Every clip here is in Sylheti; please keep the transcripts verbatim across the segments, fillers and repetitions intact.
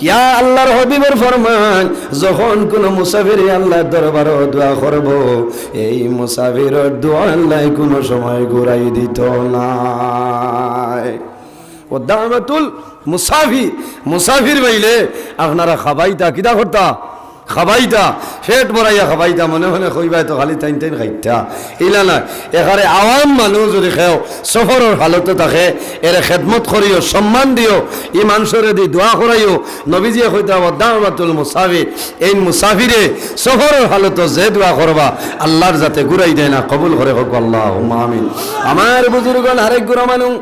ইয়া আল্লাহর হাবিবর ফরমান, যখন কুনু মুসাফিরে আল্লাহর দরবারো দোয়া করবো, এই মুসাফিরর দোয়া আল্লায় কুনু সময় ঘুরাই দিতো নায়। ও দাওয়াতুল মুসাফির, মুসাফির বাইলে আপনারা খাবাইতা, কিতা করতা? খাবাইতা, পেট ভরাইয়া খাবাইতা, মনে মনে কইবায় তো খালি তাইন তাইন খাইতা, ইলা নায়। এখানে আওয়াম মানুষ যদি কেউ সফরর হালতো থাকে, এরে খেদমত করিও, সম্মান দিও, ই মানষরে দি দোয়া করাইও। নবীজিয়ে কইতা, "ওয়া দাওয়াতুল মুসাফির", এই মুসাফিরে সফরর হালতো যে দোয়া করবা, আল্লাহর যাতে ঘুরাই দেয় না, কবুল করে কউক্কা আল্লাহুম্মা আমিন। আমার বুজুর্গন, আরেক গুরা মানু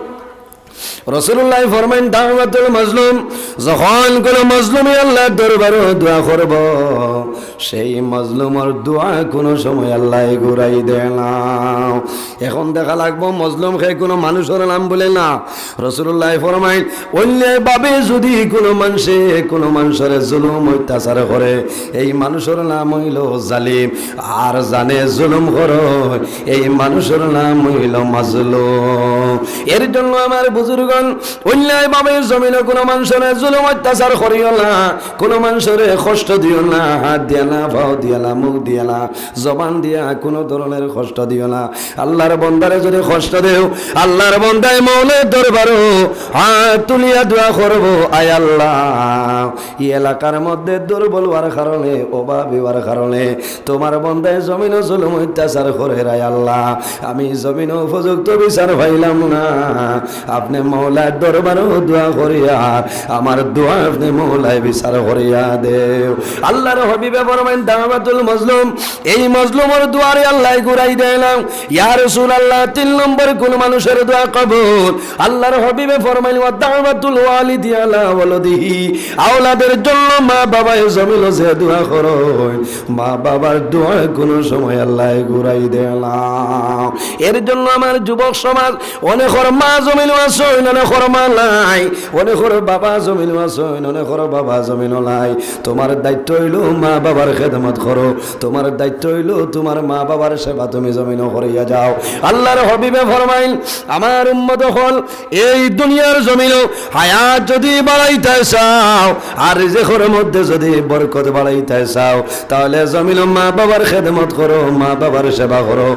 রাসুলুল্লায় ফরমাইন, দাওয়াতুল মজলুম, যখন কুনু মজলুমে আল্লাহর দরবারো দোয়া করবো, সেই মজলুমর দোয়া কুনু সময় আল্লায় ঘুরাই দেয় না। এখন দেখা লাগবো মজলুম কে কুনু মানুষর নাম বলে না। রাসুলুল্লায় ফরমাইন, অন্যায় ভাবে যদি কুনু মানষে কুনু মানষরে জুলুম অত্যাচার করে, এই মানুষর নাম অইলো জালিম। আর জানে জুলুম করে, এই মানুষর নাম অইলো মাজলুম। এর জন্য আমার বুজুর্গন, অন্যায় ভাবে জমিনো কুনু মানষরে জুলুম অত্যাচার করিও না, কুনু মানষরে কষ্ট দিও না, হাত দিয়া না, পাও দিয়া না, মুখ দিয়া না, জবান দিয়া কুনু ধরনের কষ্ট দিও না। আল্লাহর বন্দারে যদি কষ্ট দেও, আল্লাহর বন্দায় মৌলার দরবারো হাত তুলিয়া দোয়া করবো, "আয় আল্লাহ, ই এলাকার মধ্যে দুর্বল অওয়ার কারণে, অভাবী অওয়ার কারণে তুমার বন্দায় জমিনো জুলুম অত্যাচার করের, আয় আল্লাহ, আমি জমিনো উপযুক্ত বিচার পাইলাম না, আপনে মৌলার দরবারো দোয়া করিয়ার আমার দোয়া আপনে মৌলায় বিচার করিয়া দেও।" আল্লাহর হাবিবে ফরমাইন, দাওয়াতুল মজলুম, এই মজলুমর দোয়ারে আল্লায় ঘুরাই দেয় না। ইয়া রাসুলুল্লাহ, তিন নম্বর কুন মানুষর দোয়া কবুল? আল্লাহর হাবিবে ফরমাইন, "ওয়া দাওয়াতুল ওয়ালিদি আলা ওয়ালাদিহি।" আওলাদের জন্য মা বাবায় জমিনো যে দোয়া করইন, মা বাবার দোয়া কুনু সময় আল্লায় ঘুরাই দেয় না। এর জন্য আমার যুবক সমাজ, অনেকর মা জমিনো আছইন, অনেকর মা নাই, অনেকর বাবা জমিনো আছইন, অনেকর বাবা জমিনো নাই। তুমার দায়িত্ব অইলো মা বাবার খেদমত করো, তুমার দায়িত্ব অইলো তুমার মা বাবার সেবা তুমি জমিনো করিয়া যাও। আল্লাহর হাবিবে ফরমাইন, আমার উম্মত অকল, এই দুনিয়ার জমিনো হায়াত যদি বাড়াইতায় চাও, আর রিজিকর মধ্যে যদি বরকত বাড়াইতায় চাও, তাহলে জমিনো মা বাবার খেদমত করো, মা বাবার সেবা করো।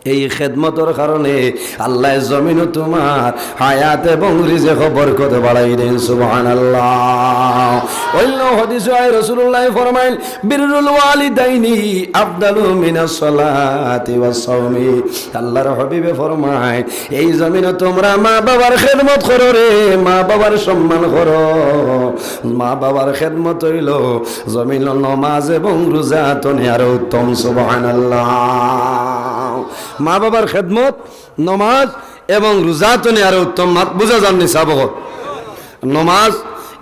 এই খেদমতর কারণে আল্লায় জমিনো তুমার হায়াত এবং রিজিকো বরকত বাড়াই দেইন। সুবহানাল্লাহ। অইন্য হাদিসো আয় রাসুলুল্লায় ফরমাইন, "বিররুল ওয়ালিদাইনি আফদালু মিনাস সালাতি ওয়াস সাওমি।" আল্লাহর হাবিবে ফরমাইন, এই জমিনো তুমরা মা বাবার খেদমত করো রে, মা বাবার সম্মান করো। মা বাবার খেদমত অইলো জমিনো নমাজ এবং রোজা তনে আরো উত্তম। সুবহানাল্লাহ। মা বাবার খেদমত, নমাজ এবং রোজা তনে আরো উত্তম। মাত বুঝা যার নি সাবক? নমাজ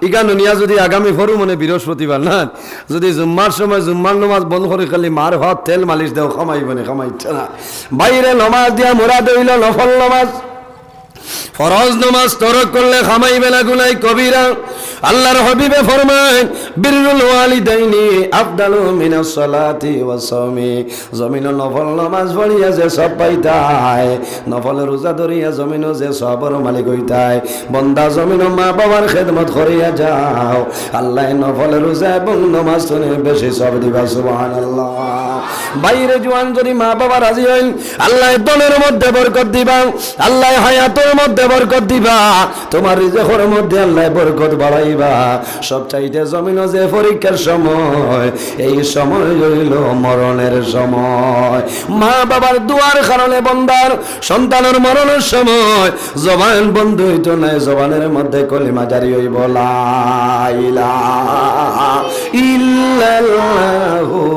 ইখান হুনিয়া যদি আগামী পরু মানে বৃহস্পতিবার না, যদি জুম্মার সময় জুম্মার নমাজ বন্ধ করি খালি মার ফাত তেল মালিশ দেও, কামাইবো নি? কামাইতো না। ভাইরে, নমাজ দিয়া মুরাদ অইলো নফল নমাজ। ফরজ নমাজ তরক করলে কামাইবে না, গুনায় কবিরা। আল্লাহর হাবিবে ফরমাইন, "বিররুল ওয়ালিদাইনি আফদালু মিনাস সালাতি ওয়াস সাওমি।" জমিনো নফল নমাজ পড়িয়া যে সওয়াব পাইতায়, নফল রোজা ধরিয়া জমিনো যে সওয়াবর মালিক অইতায়, বন্দা জমিনো মা বাবার খেদমত করিয়া যাও, আল্লায় নফল রোজা এবং নমাজ তনে বেশি সওয়াব দিবা। সুবহানাল্লাহ। ভাইরে জুয়ান, যদি মা বাবা রাজি অইন, আল্লায় ধনর মধ্যে বরকত দিবা, আল্লায় হায়াতর মধ্যে বরকত দিবা, তুমার রিজিকর মধ্যে আল্লায় বরকত বাড়াইবা। সবচাইতে জমিনো যে পরীক্ষার সময়, এই সময় অইলো মরণের সময়। মা বাবার দোয়ার কারণে বন্দার সন্তানর মরণর সময় জবান বন্ধ অইতো নায়, জবানর মধ্যে কলিমা জারি অইবো, লা ইলাহা ইল্লাল্লাহু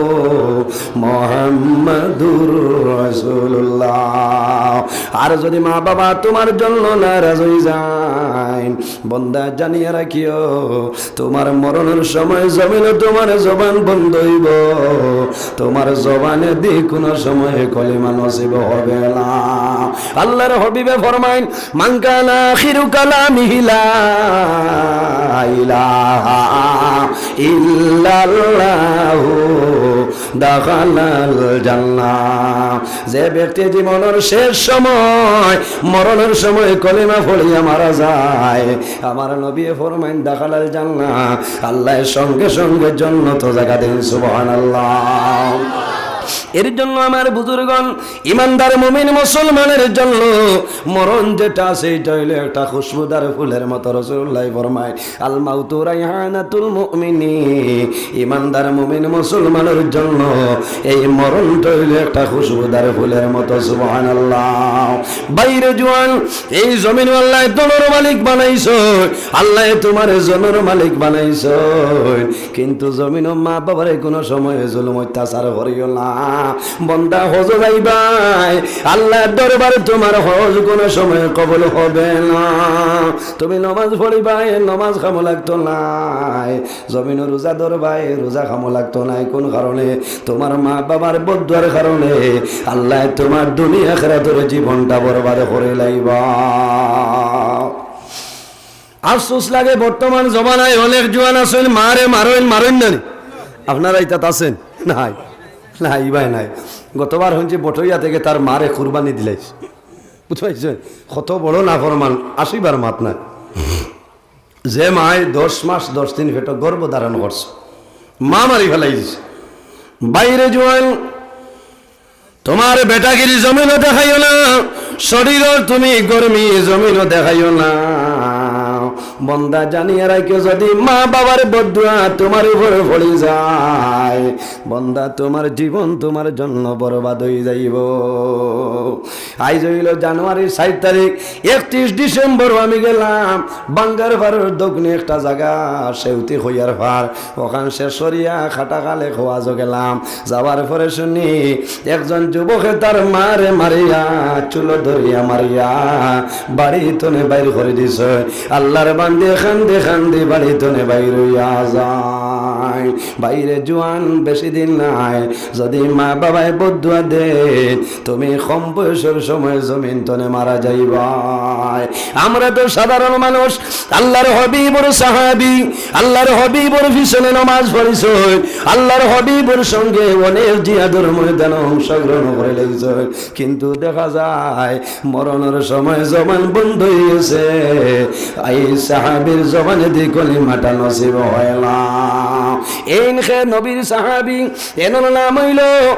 মুহাম্মাদুর রাসুলুল্লাহ। আর যদি মা বাবা তুমার জন্য নারাজ অইযাইন, বন্দা জানিয়া রাখিও, তুমার মরণর সময় জমিনো তুমার জবান বন্ধ অইবো, তুমার জবানেদি কুনু সময় কলিমা নসিব হবে না। আল্লাহর হাবিবে ফরমাইন, "মান কানা আখিরু কালামিহি লা ইলাহা ইল্লাল্লাহু দাখালাল জান্নাহ। যে ব্যক্তি জীবনর শেষ সময়, মরণর সময় কলিমা পড়িয়া মারা যায়, আমার নবী ফরমাইন, "দাখালাল জান্নাহ", আল্লায় সঙ্গে সঙ্গে জন্নত জাগা দেইন। সুবহানাল্লাহ। এর জন্য আমার বুজুর্গণ, ইমানদার মুমিন মুসলমানের জন্য মরণ যেটা আছে, এটা হইলো একটা খুশবুদার ফুলের মতো। রাসূলুল্লাহ ফরমায়, "আল মাউতু রাইহানাতুল মুমিনি।" ইমানদার মুমিন মুসলমানের জন্য এই মরণটা হইলো একটা খুশবুদার ফুলের মতো। সুবহানাল্লাহ। বাইরে জুয়ান, এই জমিন আল্লায় ধনর মালিক বানাইছইন, আল্লায় তোমারে ধনর মালিক বানাইছইন, কিন্তু জমিনো মা বাবারে কোনো সময় জুলুম অত্যাচার করিও না। বন্দা, হজ যাইবায়, আল্লাহর দরবারে তোমার হজ কোনো সময় কবুল হবে না। তুমি নমাজ পড়িবায়, নমাজ কামো লাগতো নায়। জমিনো রোজা ধরবায়, রোজা কামো লাগতো নায়। কোন কারণে? তোমার মা বাবার বদদুয়ার কারণে আল্লায় তোমার দুনিয়া আখিরাতর জীবনটা বরবাদ করি লাইবা। আফসোস লাগে, বর্তমান জমানায় অনেক জুয়ান আছইন, মারে মারইন, মারইন না নি? আপনারা ইতাত আছইন? নাই, নাই, ইবায় নাই। গতবার হুনছি বটইয়া থাকি তার মারে কুরবানি দিলাইছে। বুঝতে পারছেন? কত বড় নাফরমান, আসিবার মাত নাই। যে মায় দশ মাস দশ দিন পেটো গর্ভ ধারণ করছে, মা মারি ফেলাইছে। বাইরে জুয়ান, তোমার বেটাগিরি জমিনো দেখাইও না, শরীরর তুমি গরমি জমিনো দেখাইও না। বন্দা, জানিয়া রাখিও, যদি মা বাবার বদদুয়া তোমার উপরে পড়ি যায়, বন্দা, তোমার জীবন তোমার জন্য বরবাদ অই যাইবো। আইজ অইলো জানুয়ারির চাইর তারিখ, একত্রিশ ডিসেম্বর আমি গেলাম বাঙ্গার পাড়র দক্ষিণে একটা জাগা, সেউতি খইয়ার পাড়, অখান শেষ করিয়া খাটাখালে খোয়াজো গেলাম। যাওয়ার পরে হুনি একজন যুবকে তার মারে মারিয়া, চুলো ধরিয়া মারিয়া, বাড়ি তনে বাইর করি দিছে। আল্লাহর বান্দি কান্দি কান্দি বাড়ি তনে বাইর অইয়া যায়। বাইরে জুয়ান, বেশি দিন নাই, যদি মা বাবায় বদদুয়া দেইন, তুমি কম বয়সর সময় জমিন তনে মারা যাইবায়। আমরা তো সাধারণ মানুষ, আল্লাহর হাবিবর সাহাবী, আল্লাহর হাবিবর পিছনে নামাজ পড়ছইন, আল্লাহর হাবিবর সঙ্গে অনেক জিহাদর ময়দানে অংশগ্রহণ করি লাইছইন, কিন্তু দেখা যায় মরণর সময় জবান বন্ধ অই গেছে। এই সাহাবীর জবানেদি কলিমাটা নসিব হয় না। এইন হে নবীর সাহাবী, এনর নাম অইলো